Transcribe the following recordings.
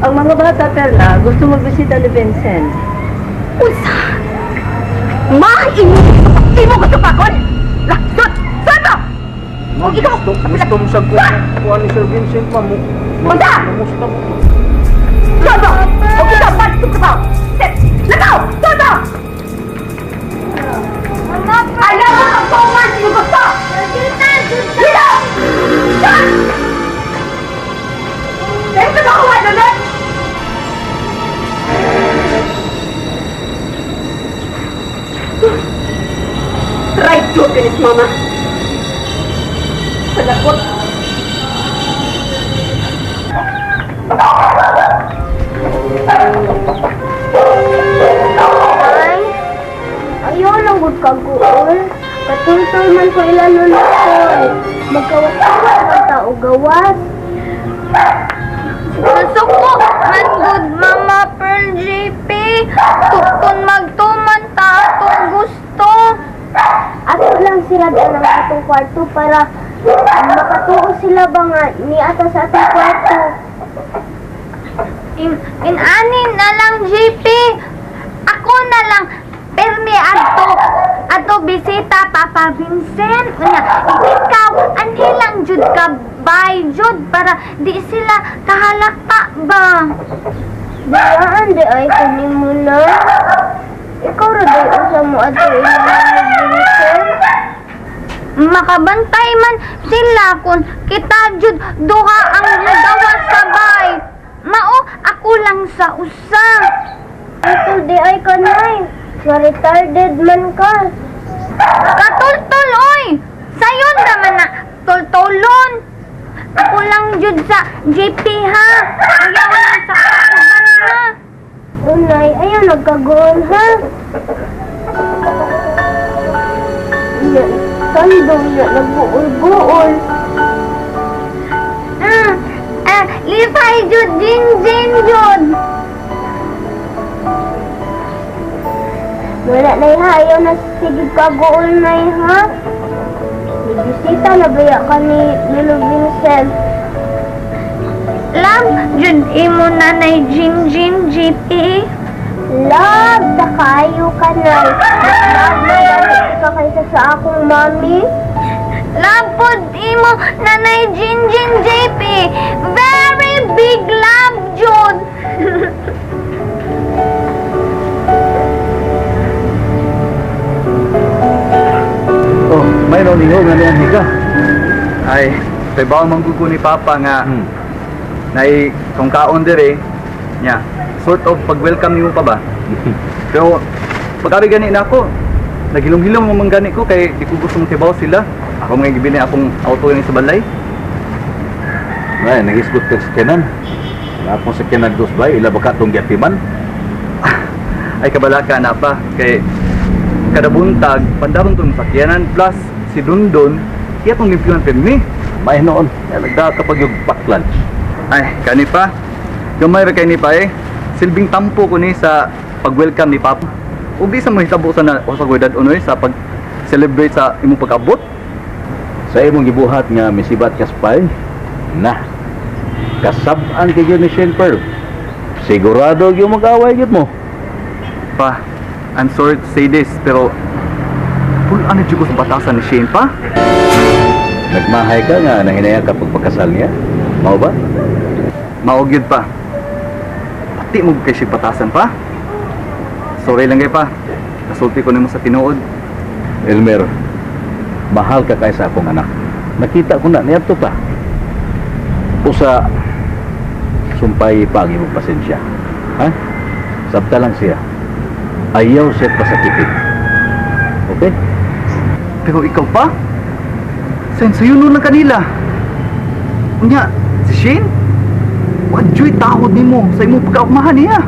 Ang mga bata, Perla, gusto magbisita ni Vincent. Unsa? Ma, imo, imo gusto pa kon? Lah, sud, sud ba? Ma'am, Ikaw, gusto mo sa kuha ni Sir Vincent, ma'am. Unsa? Kumusta mo? Sud ba? O ikaw, balik sa trabaho. Sit, lakaw, sud ba? Ayaw mo ang forward, imo gusto! Dito! Sud! Dito ba kuha na? Try to finish, Mama. Salakot. Ay, ayaw lang gud kaguol. Katultol man ko ila lulukol. Magkawas-kawas man ta og gawas. Nasuko man gud, Mama Pearl JP. Kung magtuman ta atong gusto. Ato lang sila ang atong kwarto para makatuo sila ba nga niata sa atong kwarto. Inani na lang, JP. Ako na lang permi adto adto bisita Papa Vincent. Unya, ikaw anhi lang jud ka bay jud para di sila kahalata ba. Bayaan di ay kunin mo na. Ikaw ra day usa mo adto ila ni Vincent. Makabantay man sila kung kita jud duha ang nagawas sa bay. Mao ako lang sa usa. Ito di ay kanay. Nga retarded man ka. Katultol oy. Sayon naman na tultulon. Ako lang jud sa JP ha. Ayaw lang sa uban ha. Unay, ayaw nagkagool ha. Nya, tandong niya, nagbuol-buol. Lipay jud jin jin jud. Wala na ha, ayaw na sige kagool na ha. Nagbisita na baya ka ni Lolo Vincent. Love jud imo nanay Jin Jin JP. Love, takayo ka na. Love na gani ka kaysa sa akong mami. Love pod imo nanay Jin Jin JP. Very big love jud. Oh, mayroon ninyo nga niyan ka. Ay, pabaw man gud ko ni Papa nga nay kung kaon dire nya sort of pag-welcome nimo pa ba. Pero pagkabi gani na ako, naghilom-hilom mo man gani ko kay di ko gusto mong tibaw sila. Ako nga gibili akong auto ni sa balay. Ay, nagisgot ka sa kenan. Wala akong sa kenan dos bay, ila baka tong giatiman. Ay kabalaka na pa kay kada buntag pandaron tong sakyanan plus si Dundon iya tong limpyuhan pirmi. May noon, nagda kapag yung pack lunch. Ay, kani pa. Gamay ra kay ni pa eh. Silbing tampo ko ni sa pag-welcome ni Papa. Ug di sa mahitabo sa na o sa gwedad unoy sa pag-celebrate sa imong pag-abot. Sa imong gibuhat nga misibat ka spy, na. Kasab-an kay gyud ni Shane Pearl. Sigurado gyud mag-away gyud mo. Pa, I'm sorry to say this, pero full ano jud ko sa batasan ni Shane pa? Nagmahay ka nga nahinaya ka pagpakasal niya. Mao ba? Mao gyud pa. Pati mo kay siya batasan pa. Sorry lang kay pa. Nasulti ko nimo sa tinuod. Elmer, mahal ka kay sa akong anak. Nakita ko na niadto pa. Usa sumpay pa ang imong pasensya. Ha? Sabta lang siya. Ayaw siya pasakitin. Okay? Pero ikaw pa? Sen, sayo nun lang kanila. Unya, si Shane? Wadyo'y tahod nimo sa imong pagkaugmahan niya.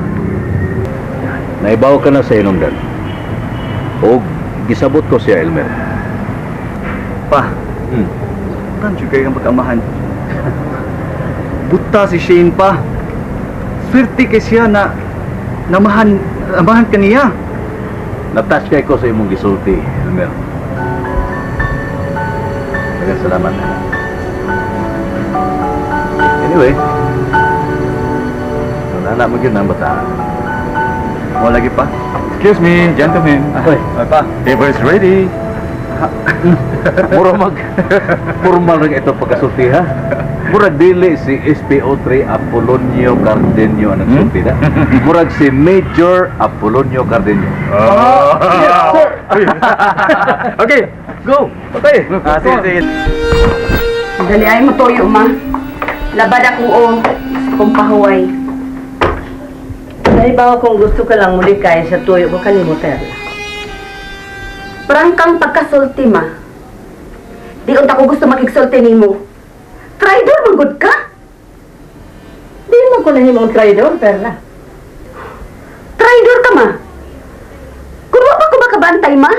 Naibaw ka na sa inong dan. O gisabot ko siya, Elmer. Pa, tanyo kayo ang pagkaamahan. Buta si Shane pa. Swerte kay siya na namahan ka niya. Natouch kay ko sa imong gisulti, Elmer. Daghang salamat. Anyway, Anak mo gyud ang bata. Mo lagi pa. Excuse me, gentlemen. Oy. Ay pa. Paper is ready. Mura mag formal rin ito pagkasulti ha. Murag dili si SPO3 Apolonio Cardenio ang nagsulti na. Murag si Major Apolonio Cardenio. Oh. Yes, sir. Okay, go. Okay. Ah, sige, sige. Dali ay mo toyo, ma. Labad ako o kung pahuway. Naibaw kung gusto ka lang muli kaya sa tuyo ko kanimo, Perla. Prangkang pagkasulti, ma. Di unta ko gusto makigsulti nimo. Traidor man gud ka. Di mo ko nahimong traidor, Perla. Traidor ka, ma. Kung wa pa ko makabantay, ma,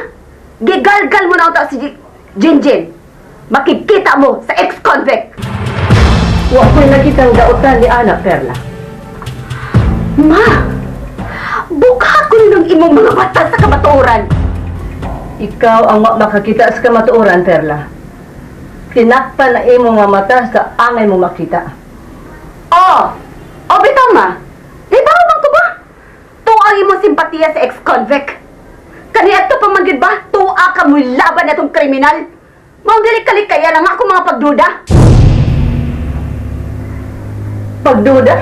gigalgal mo na uta si Jinjin. Makikita mo sa ex-convict. Wa ko'y nakitang dautan ni Ana, Perla. Ma, bukha ko ng imong mga mata sa kamatuoran. Ikaw ang wa makakita sa kamatuoran, Perla. Tinakpan na imong mga mata sa angay mo makita. Oh, o bitaw ma. Di ba man ko ba? Tuwa ang imong simpatiya sa ex-convict. Kaniadto pa man gyud ba? Tuwa ka mo laban atong kriminal. Mao dili kalikaya lang ako mga pagduda. Pagduda?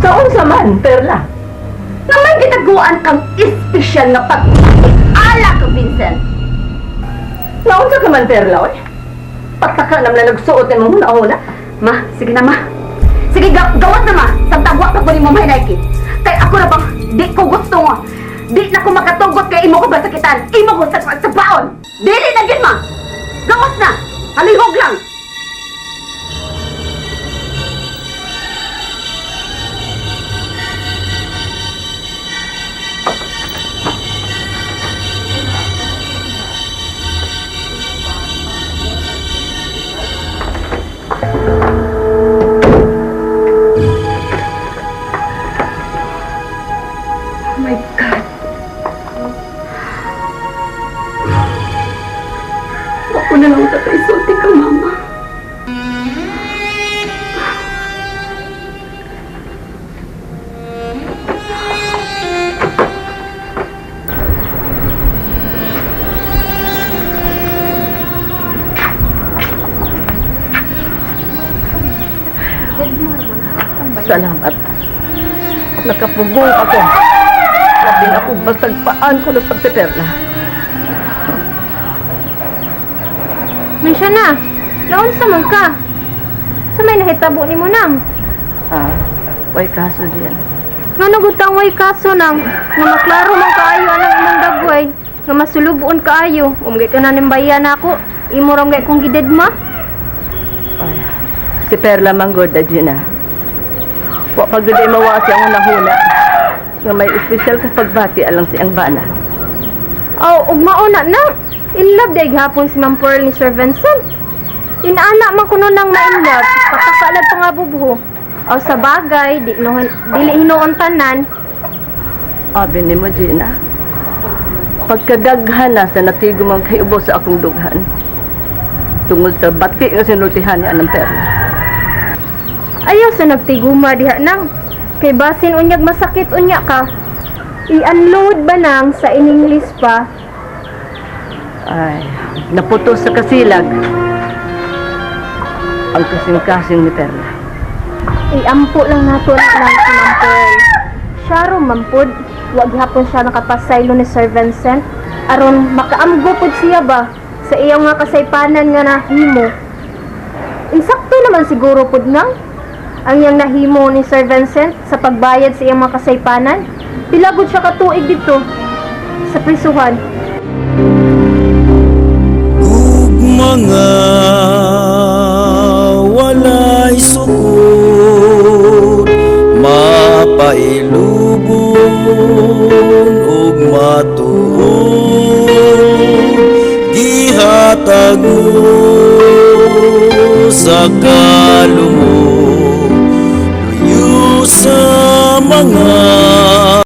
Sa unsa man, Perla? Na may gitaguan kang espesyal nga pag-ala ka, Vincent. Naunsa ka man, Perla, oy? Pataka naman na nagsuot ni mong huna-huna. Ma, sige na ma. Sige, gawat na ma. Samtang wa pa ko nimo mahinaiki. Kay ako na bang di ko gusto nga. Di na ko makatugot kay imo ko basakitan. Imo ko sa baon. Dili na gyud ma. Gawas na. Halihog lang. Oh my God. Ako na lang tataisulti ka, Mama. Salamat. Nakapugong ako. Labi na ako basagpaan ko na sa Perla. Misha na, naunsa man ka? Sa may nahitabo nimo nang? Ah, way kaso diyan. Ngano gud kang way kaso nang? Nga maklaro man kaayo anang imong dagway. Nga masulubon kaayo. Umgay ka na ning bayan nako. Imo ra gay kong gidedma. Ay, si Perla manggod Gina. Wa pa gud ay mawa siyang hunahuna. Nga may espesyal ka pagbati alang siyang bana. Aw, ug mao na nang. In love day gihapon si Ma'am Pearl ni Sir Vincent. Inaana man kuno nang ma-in love, patakalag pa nga bubho. Aw sa bagay, di no, dili hinuon tanan. Abi nimo Gina. Pagkadaghan na sa natigumang kay ubos sa akong dughan. Tungod sa bati nga sinultihan niya ng Perla. Ayaw sa nagtiguma diha nang. Kay basin unyag masakit unya ka. I-unload ba nang sa in-English pa? Ay, naputos sa kasilag ang kasing-kasing ni Perla. Iampo lang nato na lang si Ma'am Pearl. Siya ro mampud, wa gihapon siya nakapasaylo ni Sir Vincent aron makaamgo pud siya ba sa iyang nga kasaypanan nga nahimo. Insakto naman siguro pud nang ang iyang nahimo ni Sir Vincent sa pagbayad sa iyang mga kasaypanan. Pila gud siya ka tuig didto sa prisuhan. Ug mga walay sukod, mapailubon ug matuod, gihatag mo sa kalumot, luyo sa mga